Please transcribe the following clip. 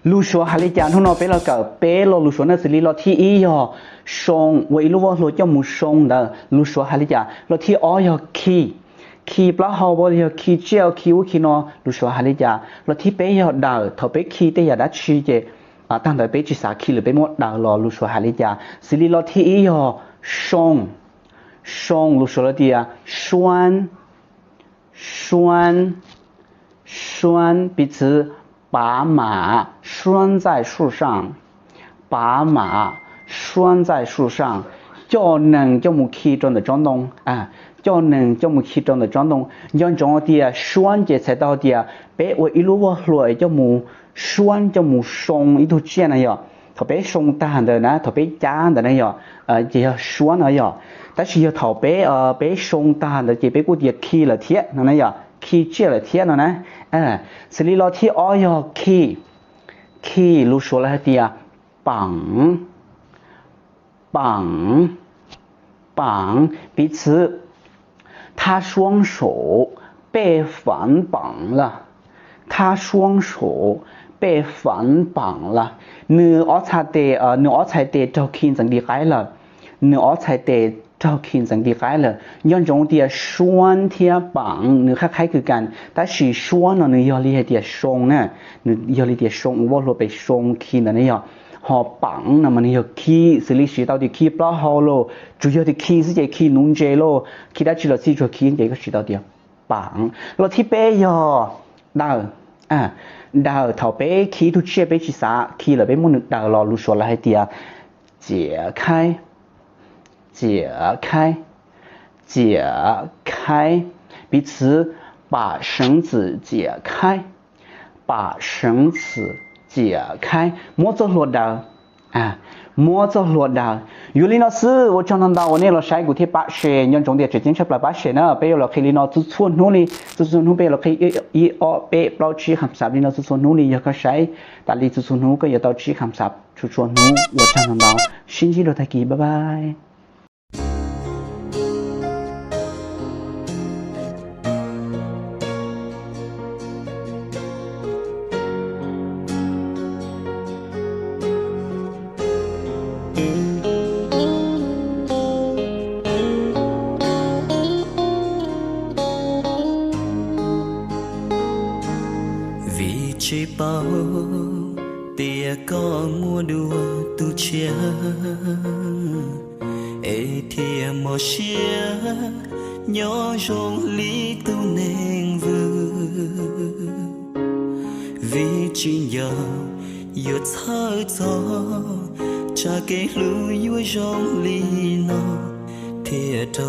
Lus Suav hais li cas? Hnub no peb los kawm peb lo lus Suav na. Xws li lo thib ib yog soo, ua ib lub voj hlua coj mus soo ntawd, lus Suav hais li cas? Lo thib ob yog khi, khi plaub hau, yog khi tsiaj, khi ub khi no, lus Suav hais li cas? Lo thib peb yog daws, thaum peb khi tej yam dab tsi ces tag ntawd peb tsis xav khi lawm, peb muab daws los, lus Suav hais li cas? Xws li lo thib ib yog soo, soo, lus Suav lawv tias suab, suab, suab, piv txwv 把马拴在树上, 把马拴在树上, coj nees coj mus khi rau ntawm tsob ntoo, coj nees coj mus khi rau ntawm tsob ntoo. Nco ntsoov tias suab ces txhais tau tias peb ua ib lub voj hlua coj mus suab, coj mus soo ib tug tsiaj na yom. Thaum peb soo tag ntawd na, thaum peb cab ntawd na yom, ces yog suab no yom. Tab sis yog thaum peb, peb soo tag ntawd ces peb kuj tias khi lawm thiab no na yom, khi tsiaj lawm thiab no na. Xws li lo thib ob yog khi, khi, lus Suav lawv hais tias 绑, 绑, 绑, piv txwv 他双手被反绑了, 他双手被反绑了, nws ob txhais tes, nws ob txhais tes raug khi ntxeev ris qaib lawm, nws ob txhais tes raug khi ntxeev ris qaib lawm. Nco ntsoov tias suab thiab 绑 nws qhaib qhaib kawg nkaus, tab sis suab no nws yog li hais tias soo na, nws yog li tias soo, ua voj hlua pem soo khi ntawd ne yog. Ho 绑 no mas nws yog khi, xws li siv tau tias khi plaub hau lauj, tsuas yog tias khi xwb ces khi nuv ntses lauj, khi dab tsi los txhij tsuas khi ces koj siv tau tias 绑. Lo thib peb yog daws, daws, thaum peb khi ib tug tsiaj peb tsis xav khi lawm peb muab nws daws los, lus Suav lawv hais tias 解开, 解开, 解开, piv txwv 把绳子解开, 把绳子解开, muab txoj hlua daws, muab txoj hlua daws. Yuav li no xwb, ua tsaug ntau ntau uas nej los saib kuv thiab pab share, nco ntsoov tias tseem ceeb tshaj plaws pab share na. Peb yuav los qhia li no txhua txhua hnub li, txhua txhua hnub peb yuav los qhia ib ob peb plaub tsib qham xav li no txhua txhua hnub li. Yog koj saib tas li txhua txhua hnub koj yuav tau tsib qham xav txhua txhua hnub. Ua tsaug ntau ntau, sib ntsib dua tag kis, bye bye. Vim tsis paub tias koj muaj dua tus tshiab, es thiaj mob siab nyob zoo li tus neeg vwm. Vim tsis nco yuav txhawj txog tsam kev hlub yuav zoo li no, thiaj raug